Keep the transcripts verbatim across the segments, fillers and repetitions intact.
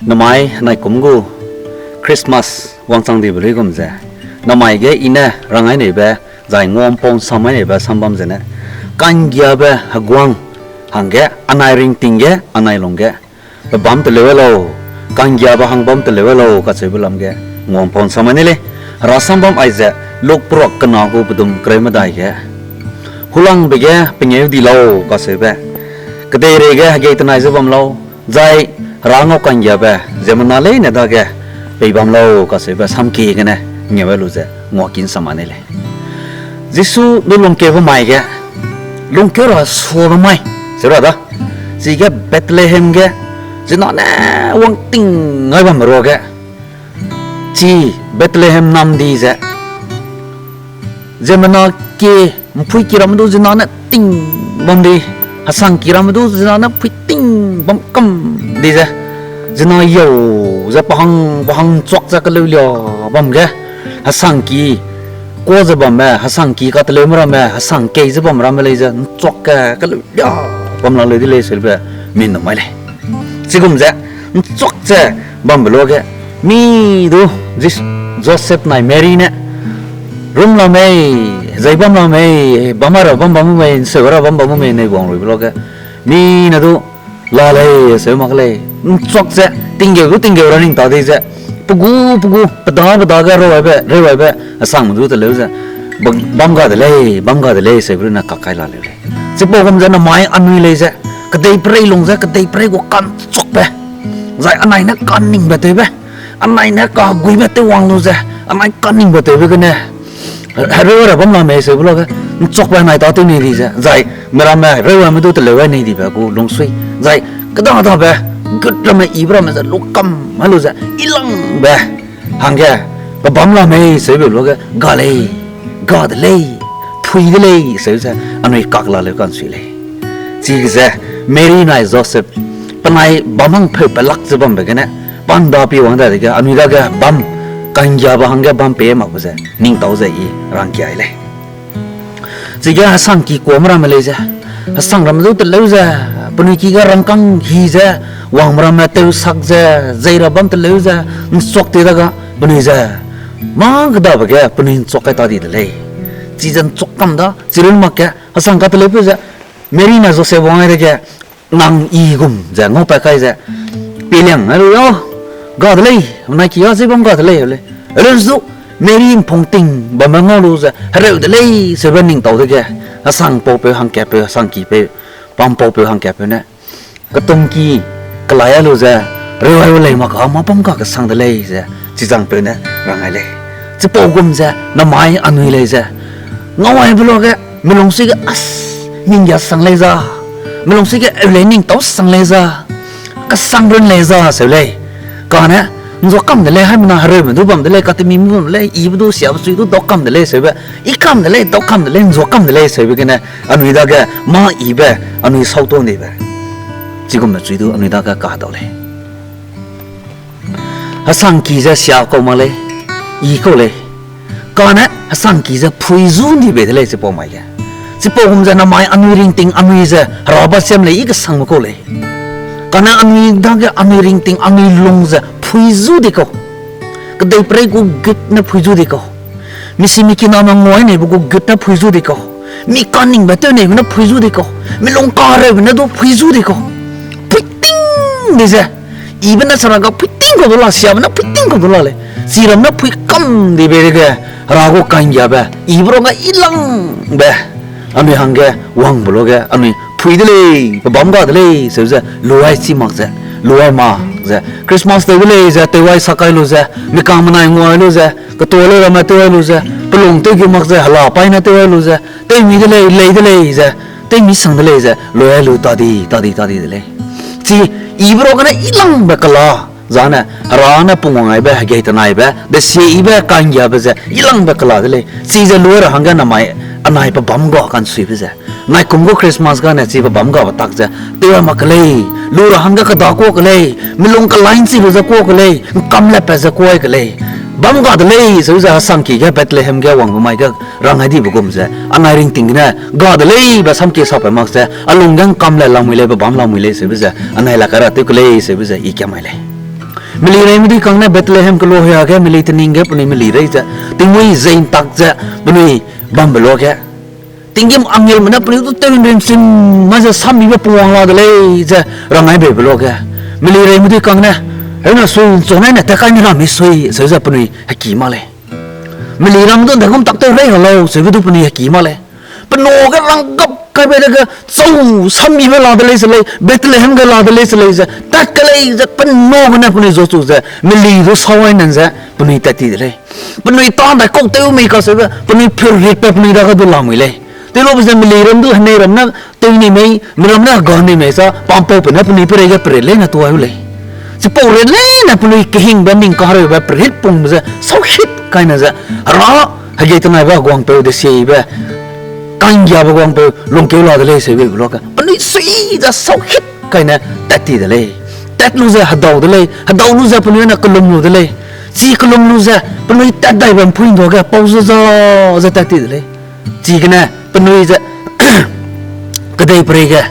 Namai naikum gu Christmas wangchang dibe luigum ze, namai ge i ne rangai neibe, zai nguampau nsam mai neibe sambam zene, ka'nggiabe heguang hangge, anai ringting ge, anai lungge, pe bam teleu lau, ka'nggiabe hang bam teleu lau kacheube lam ge, nguampau nsam mai ne lei. Hera sambam aize, Luk peruak kena gu pedum kereu medai ge, hulangbe ge pengeu di lau kacheube, kedeirei ge hegei tenai ze bam lau, zai Hera ngau ka'nggiabe, ziemmena leine dage pei bam lau kacheube samkie gene ngeu lu ze nguakin sam mai ne lei. Jisu du lungkeube mai ge, lungkeu ra suabe mai, seu ra da. Chige Bethlehem ge, zina ne wangting gai bambe ruage, chi Bethlehem nam di ze, ziemmena kie, mpui ki ramme du zina ne ting bam di, hesang ki ramme du zina ne pui ting bam kam di ze, zina yau ze pahang pahang nchuak ze keleulia bam ge, hesang ki kua ze bamme, hesang ki kateleume ramme, hesang kei ze bam ramme lei ze nchuak ge keleulia bam la leu de lei seube mi nu mai lei. Chigum ze nchuak ze bambe luage, mi du Jis-, Joseph nai Mary ne rum la mei, zai bam la mei, bam ra bam bam mei, nseu ra bam bam mei nei guang ruibe luage, mi ne du la lei seu mak lei. Nchuak ze tinggeu du tinggeu ra ning ta di ze, pe gu pe gu, pe da pe dage rewaibe rewaibe, hesangme du teleu ze, bam, bam ga de lei, bam ga de lei seube ne kak kai la leu lei. Chipau gum ze namai anui lei ze, kedeiperei lung ze kedeiperei gu ka'nchuakbe, zai anai ne kaningbe tewbe, anai ne kaheguibe tewwang lu ze, anai kaningbe tewbe gene, hereu ra bam la mei seube luage, nchuakbe anai tâtew nei di ze, zai meramme rewame du teleu ai nei dibe gu lungsui, zai keda dabe, gut ramme ibe ramme ze lukam ai lu ze, ilangbe hangge, pe bam la mei seube luage, ga lei, ga de lei, pui de lei seu ze, anui kak la leu ka'nsui lei. Chige ze, Mary nai Joseph, penai bam hang pheu pelak ze bambe gene, pa ’nda pi wang dadege, anui dage bam, ka'nggiabe hangge bam pei makbe ze, ning tau ze i rangkiai lei. Chige hesangki kuame ramme lei ze, hesang ramme du teleu ze, penui ki ge rangkâng hi ze, wangme ramme tewsak ze, zei ra bam teleu ze, nchuak te dage, penui ze, mâ kedabe ge penui nchuak kai ta di de lei. Chize nchuak kam da, chirun mak ge, hesang kateleupeu ze, Mary ne Joseph wang ai dege, nang i gum ze ngaupat kai ze, pie liang ai lu a, ga de lei, nai ki a ze bam ga de lei, lei. Leu du, Mary ’mpung ting bamme ngau lu ze, hereu de lei, seube ning tau dege, hesang paupeu hangkatpeu, hesangkipeu, pampaupeu hangkatpeu ne, ketumki, kelai a lu ze, reu ai lu lei mak ka, mâ bam ga kesang de lei ze, chizangpeu ne, rang ai lei. Chipau gum ze, namai anui lei ze, ngau aibe luage, melungsui ge as, ning ya sang lei za, melungsui ge eu lei ning tau sang lei za, kesang run lei za seu lei. Kane, nzua kam de lei, haimena hereume du bam de lei, katemi mu bam de lei, ibe du siabe chui du dau kam de lei seube, i kam de lei, dau kam de lei, nzua kam de lei seube gene, anui dage mâ ibe, anui sauto ndibe, chigumbe chui du anui dage kadau lei. Hesangki ze sia kau mak lei, i kau lei. Kane hesangki ze phuizu ndibe de lei chipau mai ge. Chipau gum ze namai anui ringting anui ze Hera basiam lei i kesangme kau lei. Kane anui dage anui ringting anui lung ze phuizu di kau. Kedeiperei gu gut ne phuizu di kau. Misi mikiname nguai neibe gu gut ne phuizu di kau. Mi kaningbe tew neibe ne phuizu di kau. Mi lung kareube ne du phuizu di kau. Phuiting di ze. Ibe ne sara ga phuiting kau du la, siabe ne phuiting kau du la lei. Chiram ne phui kam dibe ge, Hera gu ka'nggiabe, ibe ruage ilangbe, anui hangge wangbe luage, anui phui de lei, pebâm ga de lei, seu ze, luai chi mak ze, luai mak ze, Christmas tew de lei ze, tewai sak kai lu ze, mikang menai nguai lu ze, ketuâ lei ramme tewai lu ze, pelung tewgu mak ze, hela paî ne tewai lu ze, tewmi de lei, lei de lei ze, tewmi sang de lei ze, luai lu tadi, tadi, tadi de lei. Chi, ibe ruagene ilangbe kela, zane, Hera ne pungwang aibe, hegei tenaibe, desie ibe ka'nggiabe ze, ilangbe kela de lei. Chize luai ra hangge namai, anai pebâm ga ka'nsuibe ze. Naikum gu Christmas gane chi pebâm gabe tak ze, tewai mak ke lei, lu ra hangge keda kuâ ke lei, milung kelai ’nchi lu ze kuâ ke lei, ’ngkam lepat ze kuâ ke lei. Bâm ga de lei, seu ze hesangki ge Bethlehem ge wangbe mai ge rang ai dibe gum ze, anai ringting gene, ga de lei be samkie sapat mak ze, a lungge ’ngkam le lamui lei, pebâm lamui lei, seube ze, anai la kai ra tew ke lei, seube ze, i kia mai lei. Melireime dui kang ne Bethlehem kelo hia ge meli tening ge penui meli rei ze, tingmui zei ntak ze penui bambe luage, tinggîm angelme ne penui du tew ’nrim sim ma ze sammibe pungwang la de lei ze rang ai beibe luage, melireime dui kang ne, heuna sui ’nchunai ne tat kai ne ra mi sui seu ze penui heki mak lei. Meli ram du ’ndaigum tak tew rei ra lau seube du penui heki mak lei. Pe na ge ranggap kaibe dege, chau, sammibe la de lei se lei, Bethlehem ge la de lei se lei ze tat ke lei ze pe na gene penui zuachu ze meli du sawai nan ze penui tat ti de lei. Penui tâ ’ndaikau tew mei kaseube penui pheritbe penui dage du lamui lei. Tewlube ze meli ram du henei ram ne tew ni mei, miramme ne hega ni mei sa pampau pe ne penui pereige perit leine tuai u lei. Chipau rit leine penui kehingbe ning kahereube perit pungbe ze sauhit kaine ze, Hera hegei tenaibe heguangpeu desiebe, ka'nggiabe heguangpeu lungkeu la de lei seube luage penui sui ze sauhit kaine tat ti de lei. Tat lu ze hedau de lei, hedau lu ze penui ne kelum lu de lei. Chi kelum lu ze penui tat daibe ’mpui ’nduage pau ze za ze tat ti de lei. Chigene penui ze kedeipereige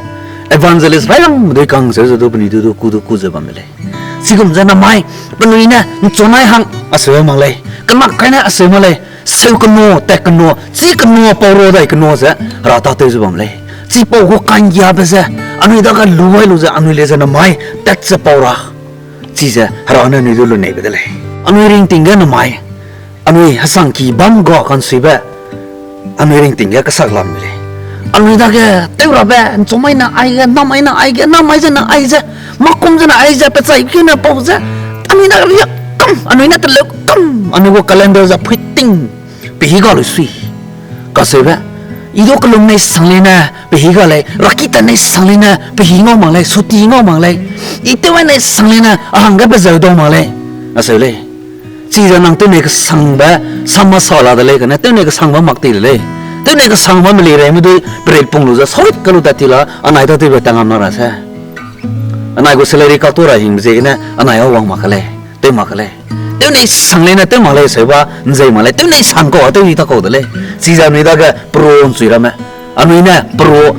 evangelist railangme dui kang seu ze du penui du du ku du ku ze bam de lei. Chigum ze namai penui ne ’nchunai hang aseu mak lei, kenak kai ne aseu mak lei, seu kena, tat kena, chi kena pau ra dai kena ze Hera tâtew ze bam lei. Chipau gu ka'nggiabe ze anui dage lu ai lu ze anui le ze namai tat ze pau ra. Chize Hera ne anui du luneibe de lei. Anui ringting ge namai, anui hesangki bam ga kansuibe, anui ringting ge kesak lam mi lei. Anui dage tew rabe, ’nchumai ne aige, namai ne aige, namai ze ne ai ze, makum ze ne ai ze, pechai keu ne pau ze, anui ne riak kam, anui ne teleu kam, anui gu calendar ze phuiting, pehî ga lu sui. Kaseube, i du kelum nei sang leine, pehî ga lei, rakita nei sang leine, pehî ngau mak lei, suti ngau mak lei. I tew ai nei sang leine, a hangge pezeu dau mak lei. Aseu lei. Chize nang tew nei kesangbe, sam masa la de lei, kane tew nei kesangbe mak ti de lei. Tew nei kesangbe melireime dui, perit pung lu ze, saurit ka lu tat ti la, anai tâtewbe tangam na ra se. Anai gu salary kak tu ra hingbe ziegene, anai a wang mak ke lei, tew mak ke lei. Tew nei sang leine tew mak lei seuba, ’nzei mak lei, tew nei sang kau a tew di ta kau de lei. Chize anui dage peru ’nchui ramme. Anui ne peru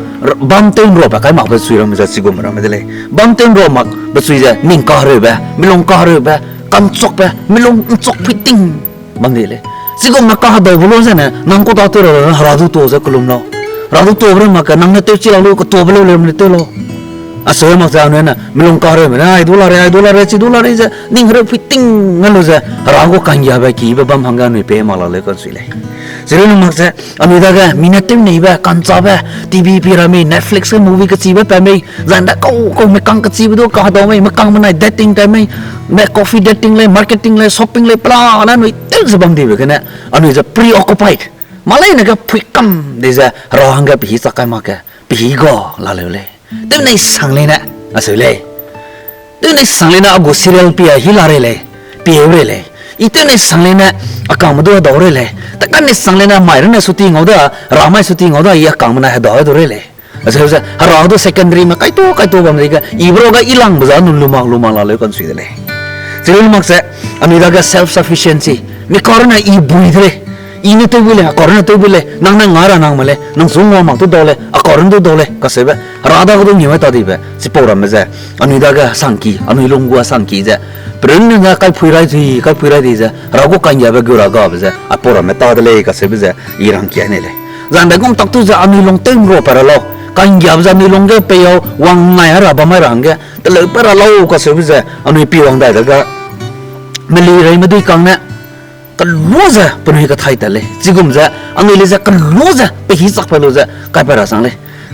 bam tew ’nruabe kai makbe chui ramme ze chigum ramme de lei. Bam tew ’nrua makbe chui ze ning kahereube, milung kahereube, ka'nchuakbe, milung ’nchuak phuiting bam di lei. Chigum ne kahedaube lu zene, nang kau tâtew ra, Hera du tuâ ze kelum lau. Hera du tuâbe rei mak ke, nang ne tewchi la lu, ketuabe lu leu ne tew lau. Aseu mak ze anui ne, milung kahereube ne, ai du la rei, ai du la rei, chi du la rei ze, ning hereu phuiting a lu ze, Hera gu ka'nggiabe kibe bam hangge anui pei mak la leu kansui lei. Chirui nu mak ze, anui dage, mi ne tew neibe, ka'nchabe, TV pi ra mei, Netflix ge movie kechibe pa mei, zai ’nda kau kau mekang kechibe du kahedau mei, mekang benai dating ta mei, me coffee dating lei, marketing lei, shopping lei, pelane anui tew ze bam dibe gene, anui ze preoccupied. Mâ leine ge phui kam di ze, Hera hangge pehî chak kai mak ke, pehî ga la leu lei. Tew nei sang leine, aseu lei. Tew nei sang leine a gu serial pie hî la rei lei, pieu rei lei. I tew nei sang leine a kangme du hedau rei lei. Taka nei sang leine mai runne suti ngau da, Hera mai suti ngau da, i a kangme na hedau du rei lei. Aseu ze, Hera du secondary me kaituâ kaituâ bam dege, i bro ga i langbe ze anui lu mak lu mak la leu kansui de lei. Chirui nu mak ze, anui dage self-sufficiency. Mi karunne i bui de lei. I ne tew bui lei, a karunne tew bui lei, nang ne nga ra nang me lei, nang su ngua mak tew dau lei, a karun tew dau lei, kaseube. Hera dage du ngi ai ta dibe, chipau ramme ze, anui dage sangki, anui lung gu sangki ze, perun ne kaiphui rai di, kaiphui rai di ze, Hera gu ka'nggiabe gu ra gabe ze, aipau ramme ta de lei, kaseube ze, i rangkia nei lei. Zai ’ndaigum tak tu ze anui lung tew ’nrua pa ra lau, ka'nggiabe ze anui lung ge pei au, wang nai a ra bam mai ra hangge, teleu pa ra lau, kaseube ze, anui pi wang dai dege, melireime dui kang ne, kelu ze penui kethai tat lei. Chigum ze, anui le ze kelu ze, pehî chak pa lu ze, kai pa ra sang lei.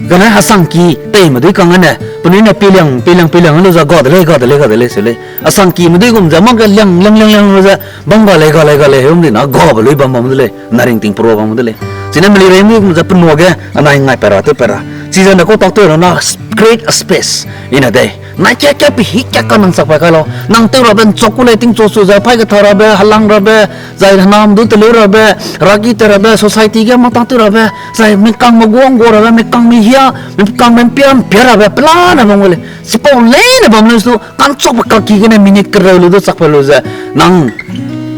Gene hesangki teime dui kang ne, penui ne piliang, piliang, piliang lu ze, ga de lei, ga de lei, ga de lei, se lei. Hesangkime dui gum ze, mâ ge liang, liang, liang, liang lu ze, bam ga lei, ga lei, ga lei, heum di na, gabe lui bam bam de lei, na ringting perua bam de lei. Chine melireime dui gum ze, penua ge, anai ngai pa ra, tew pa ra. Chize ne kau tak tew ra na, create a space in a day. Nai kia kia pehî kia ka nang chak pa kai lau. Nang tew rabe ’nchok ku lei tingchu su ze, paî ketha rabe, helang rabe, zai henam du teleu rabe, raki te rabe, society ge mâ tak tew rabe, zai mekangme guang gua rabe, mekangme hia, mekangme ’mpiam ’mpia rabe, pelane bam gu lei. Chipau leine bam lei su, ka'nchokbe kaki gene minute kereu lu du chak pa lu ze, nang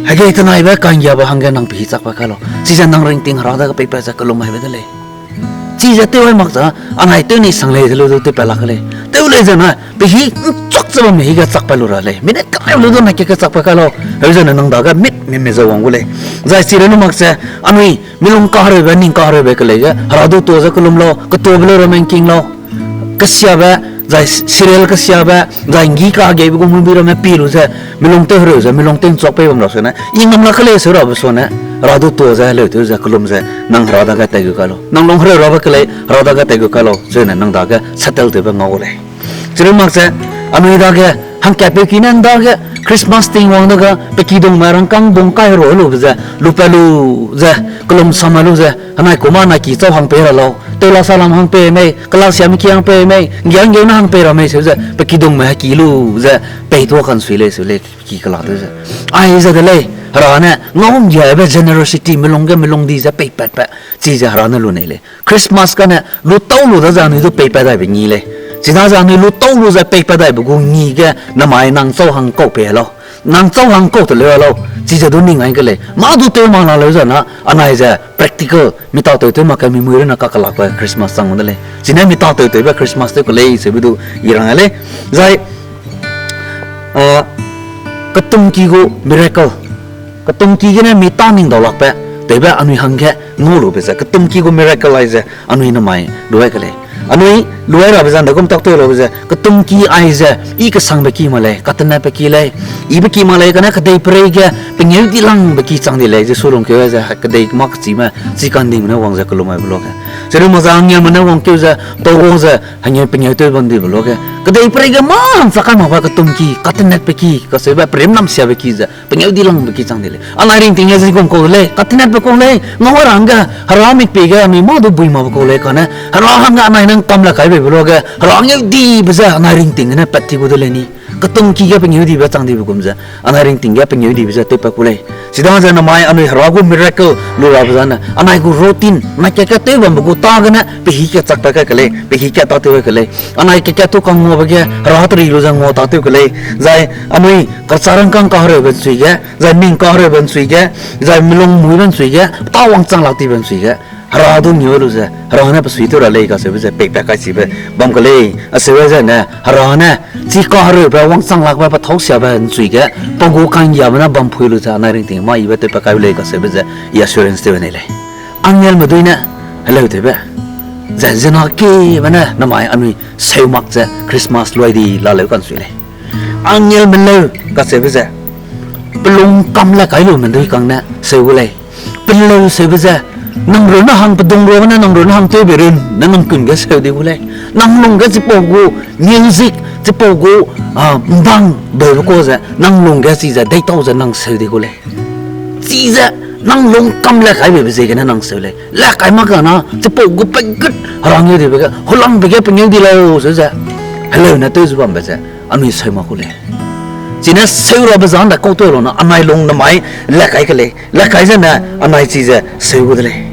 hegei tenaibe ka'nggiabe hangge nang pehî chak pa kai lau. Chize nang ringting Hera dage peipat ze kelum maibe de lei. ze tew ai mak za, anai tew nei sang lei ze lu du tewpat lak lei. Tew lei zene, pe hî nchak ze bamme hî ge chakpat lu ra lei. Minute kai lu du nai ke ke chakpat kai lau. Heu zene nang dage mit mi mi ze wang gu lei. Zai chi le lu mak ze, anui, milung kahereube, ning kahereube kelei ge, Hera du tuâ ze kelum lau, ketuabe leu ramme ngking lau. Kesiabe, zai serial kesiabe, zai nggi kahegeibe gu movie ramme pi lu ze, milung tew hereu ze, milung tew nchuak pei bam ra sene, i ngam lak kelei seu rabe sene, Hera du tuâ ze, heleu tew ze, kelum ze, nang Hera dage tei gu kai lau. Nang lung hereu rabe kelei, Hera dage tei gu kai lau, zene nang dage settle tewbe ngau lei. Chi le mak ze, anui dage, hangkatpeu ki ne ndage, Christmas ting wang dage, pe kidungme rangkâng dung kai herua lube ze, lupat lu ze, kelum sam lu ze, henai kuma na ki chau hang pei ra lau, tew la salam hang pei mei, kelaksiame ki hang pei mei, nggianggeune hang pei ra mei seu ze, pe kidungme heki lu ze, pei tuâ kansui lei seu lei ki kela tew ze. Aize de lei, Hera ne, ngau nggiabe generosity, milung ge milung di ze peipatbe, chize Hera ne lu nei lei. Christmas kane, lu tau lu da ze anui du peipat daibe ngi lei. Chidaze anui lu tau lu ze peipat daibe gu ngi ge, namai nang chau hang kau pei lau. Nang chau hang kau te leu lau, chize du ning ai ke lei. Mâ du tew mak la leu zena, anai ze practical, mi tâtew tew mak ke mi mui runne kakelakbe Christmas chang de lei. Chine mi tâtew tewbe Christmas tew ke lei, seube du i rang lei. Zai, a, ketumki gu miracle. Ketumki gene mi tâ ning dau lakbe, tewbe anui hangge ngau lube ze. Ketumki gu miracle aize, anui namai luai ke lei. Anui luai rabe zan de gum tak tew lube ze, ketumki aize, i kesangbe ki mak lei, katenatbe ki lei. Ibe ki mak lei, kane kedeiperei ge, pengeu di langbe ki chang di lei, Jisu lungkeu ze, kedei mâ kechime, chi kandime ne wang ze kelum aibe luage. Chiru mak ze angelme ne wangkeu ze, pau ze, hengeu pengeu tew bam dibe luage. Kedeiperei ge mâ hangchak kai makbe ketumki, katenatbe ki, kaseube perim namsiabe ki ze, pengeu di langbe ki chang di lei. Anai ringting ge zi gum kau de lei, katenatbe kau lei, ngau ra hangge, Hera mikpie ge anui mâ du bui makbe kau lei kane, Hera hangge anai ne ngkam le kaibe be luage, Hera ngeu dibe ze anai ringting gene pat ti gu de lei ni. Ketumki ge pengeu dibe chang dibe gum ze, anai ringting ge pengeu dibe ze tewpat ku lei. Chidaze namai anui Hera gu miracle lu rabe zane, anai gu routine, anai kat kat tew bambe gu tâ gene, pe hî kat chakpat kai ke lei, pe hî kat tâtew ke lei. Anai kat kat tu kangnguabe ge, Hera teri lu ze ngua tâtew ke lei. Zai anui kacharangkâng kahereube nchui ge, zai ning kahereube nchui ge, zai milung muibe nchui ge, tâ wangchang lak tibe nchui ge, Hera du ngeu lu ze, Hera ne pe suitew ra lei kaseube ze peipat kai chibe bam ke lei, aseube zene, Hera ne, chi kahereube wangchang lakbe pe thausiabe nchui ge, pau gu kanggiabe ne bam phui lu ze, anai ringting mâ ibe tewpat kai lei kaseube ze, i assurance tew nei lei. Angelme dui ne, heleu tewbe. Ze zena kebe ne, namai anui seu mak ze Christmas luai di laleu kansui lei. Angelme leu kacheube ze, pelung kam le kai lume dui kang ne seu gu lei. Peleu seube ze, nang runne hang pedung ruagene nang runne hang tewbe runne nang kun ge seu di gu lei. Nang lung ge chipau gu music, chipau gu, ah, mbang beube kau ze, nang lung ge chize deitau ze nang seu di gu lei. Chize nang lung kam le kaibe be ziegene nang seu lei. Le kai mak gana, chipau gu pegut herang dibe ge, hulangbe ge pengeu di lau seu ze. Heleu ne tew zu bambe ze, anui seu mak gu lei. Chine seu rabe zan da kau tew lau na, anai lung namai le kai ke lei. Le kai zene, anai chize seu gu de lei.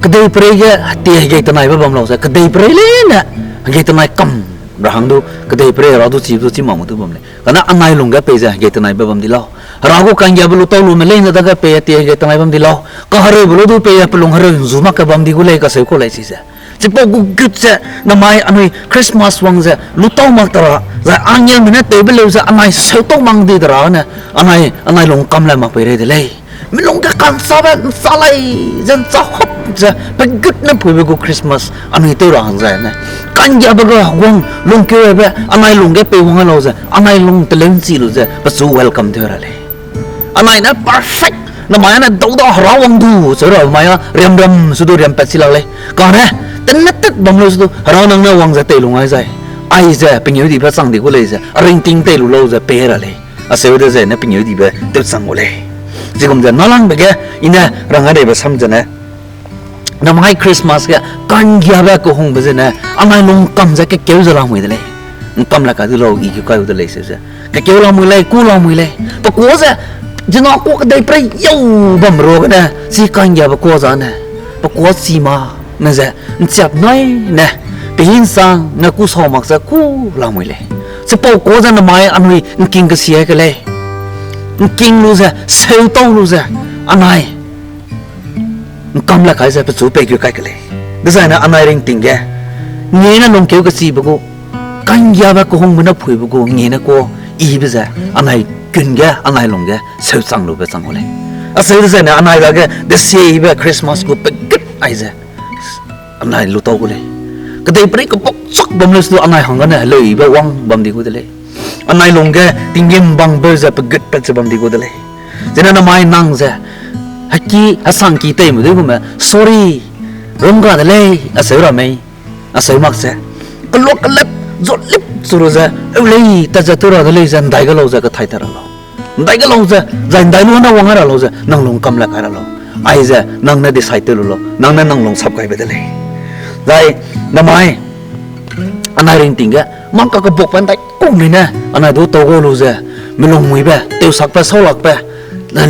Kedeiperei ge, ti hegei tenaibe bam lau ze, kedeiperei leine, hegei tenai kam ra hang du, kedeiperei ra du chi du chi mak mu du bam lei. Kane anai lung ge pei ze hegei tenaibe bam di lau. Hera gu kanggiabe lu tau lume leine dage pei ti hegei tenai bam di lau. Kahereube lu du pei pelung hereu nzu mak ke bam di gu lei kaseu kau lei chize. Chipau gu gut ze, namai anui Christmas wang ze, lu tau mak tera, zai angelme ne tewbe leu ze, anai seu tau mak di tera ne, anai, anai lung kam le mak pei rei de lei. Milung ge kansabe nsa lei ze nsa hop ze, pegut ne puibe gu Christmas, anui tew ra hang zai ne. Kanggiabe ga wang lungkeube, anai lung ge pei wang lau ze, anai lung teleu nchi lu ze, pechu welcome tew ra lei. Anai ne perfect, namai ne dau da hera wang du, ze ra mai a, riam riam su du riam pat si lak lei. Kane, tenet tet bam lu su du, hera nang ne wang ze tei lung ai zai. Aize, pengeu dibe chang di gu lei ze, a ringting tei lu lau ze, pei ra lei. Aseu de ze ne pengeu dibe tew chang gu lei. Chigum ze nalangbe ge, i ne rang a deibe sam ze ne. Namai Christmas ge, kanggiabe kehungbe ze ne, anai lung kam ze kekeu ze lamui de lei. Nkam le kai du lau, i keu kai u de lei seu ze. Kekeu lamui lei, ku lamui lei. Pe kuâ ze, zina kuâ kedeiperei yau bam ruagene, chi kanggiabe kuâ zane. Pe kuâ chi ma, ne ze, nchiap nai ne, pe hinsang ne ku sau mak ze ku lamui lei. Chipau kuâ ze namai anui nking kesia ke lei. Nking lu ze, seu tau lu ze, anai. ’ngkam le kai ze pechu pei gu kai ke lei. Dezaine anai ringting ge, ngiene lungkeu kechibe gu, ka'nggiabe kehungbe ne phuibe gu, ngiene ku, ibe ze, anai kun ge, anai lung ge, seuchang lube chang gu lei. Acheu dezaine anai dage, desiebe Christmas gu pegut aize, anai lu tau gu lei. Kedeiperei kebak chak bam leu su du anai hanggene heleuibe wang bam di gu de lei. Anai lung ge tinggîm bang beu ze pegut pat ze bam di gu de lei. Zene namai nang ze, heki, hesangki tei mu dui gume, sorry, rung ga de lei, acheu ra mei, acheu mak ze. Keluak kelet, zolip chu lu ze, eu lei, tat ze tu ra de lei ze, ’ndai ge lau ze, kethai tat ra lau. ’Ndai ge lau ze, zai ’ndai lu ne wang ra lau ze, nang lung kam le kai ra lau. Aize, nang ne decide tew lu lau, nang ne nang lung sap kaibe de lei. Zai, namai, anai ringting ge, mâ kakebakbe ’ndai kau mei ne, anai du tau gau lu ze, melung muibe, tewsakbe, saulakbe,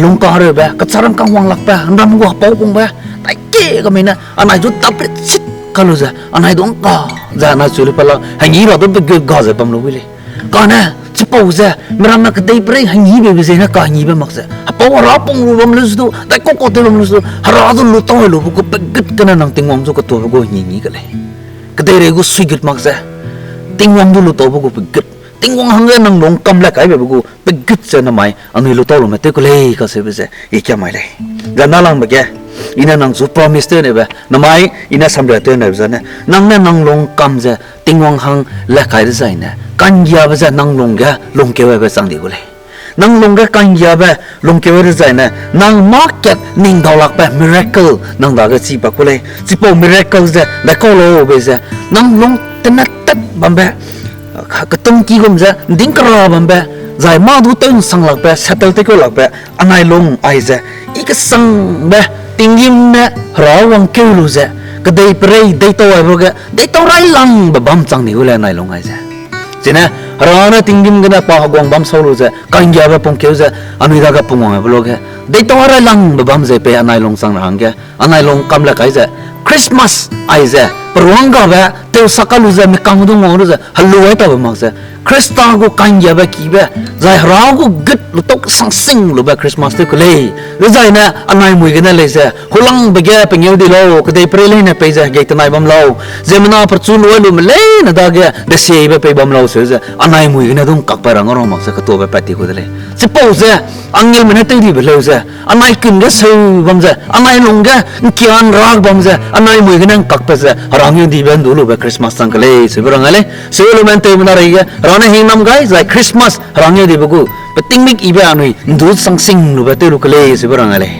lungkareube, kecharangkang wanglakbe, ’nram gu hepau pungbe, ’ndai kie ga mei ne, anai du taprit chit ka lu ze, anai du ’ngka, ze anai chu lu pe la, hengî ra du pegut ga ze bam lu wi lei. Kane, chipau ze, miramme kedeiperei hengî beibe ziene kahengîbe mak ze, hepau hera pung lu bam lu su du, ’ndai kau kau tew bam lu su du, hera du lu tau lube gu pegut gene nang Tingwang zu ketuabe gu hengî ngî ke lei. Kedeirei gu suigut mak ze, Tingwang du lu taube gu pegut, Tingwang hangge nang lung kam le kaibe gu pegut ze namai anui lu tau lume tew ke lei kacheube ze i kia mai lei. Ze nâlangbe ge, i ne nang chu promise tew nebe, namai i ne samria tew nebe zene, nang ne nang lung kam ze Tingwang hang le kai dezaine, ka'nggiabe ze nang lung ge lungkeuabe chang di gu lei. Nang lung ge ka'nggiabe lungkeu dezaine, nang mâ kat ning daulakbe miracle nang dage chi bak ku lei. Chipau miracle ze, ’ndaikau laube ze, nang lung tene tat bambe, ketumki gum ze, ’nding kera bambe, zai mâ du tew ’nsanglakbe, settle tew keu lakbe, anai lung aize, i kesangbe, tinggîm ne hera wangkeu lu ze, kedeiperei deitau aibe ge, deitau railangbe bam chang di gu lei anai lung aize. Chine, hera ne tinggîm gene pa heguang bam sau lu ze, ka'nggiabe pungkeu ze, anui dage pungwang aibe luge, deitau railangbe bam ze pei anai lung chang ra hangge, anai lung kam le kai ze, Christmas aize, peruanggabe, tewsak ka lu ze, mikang du ngau lu ze, helu ai tabe mak ze, Khrista gu ka'nggiabe kibe, zai hera gu gut lu tau kesangsing lube Christmas tew ke lei. Dezaine anai mui gene lei ze, hulangbe ge pengeu di lau, kedeiperei leine pei ze hegei tenai bam lau, ziemmena pechu lu ai lume leine dage desiebe pei bam lau seu ze, anai mui gene du ’ngkakbe ra ngau ra mak ze ketuabe pat ti gu de lei. Chipau ze, angelme ne tew dibe leu ze, anai kun ge seu bam ze, anai lung ge ’ngkian rak bam ze, anai mui gene ’ngkakbe ze, hera ngeu dibe ’ndu lube Christmas chang ke lei, seube rang ai lei. Seu lume ’nteumena reige, hera ne hingnam gai, zai Christmas hera ngeu dibe gu, peting mik ibe anui ’ndu sangsing lube tew lu ke lei, seube rang ai lei.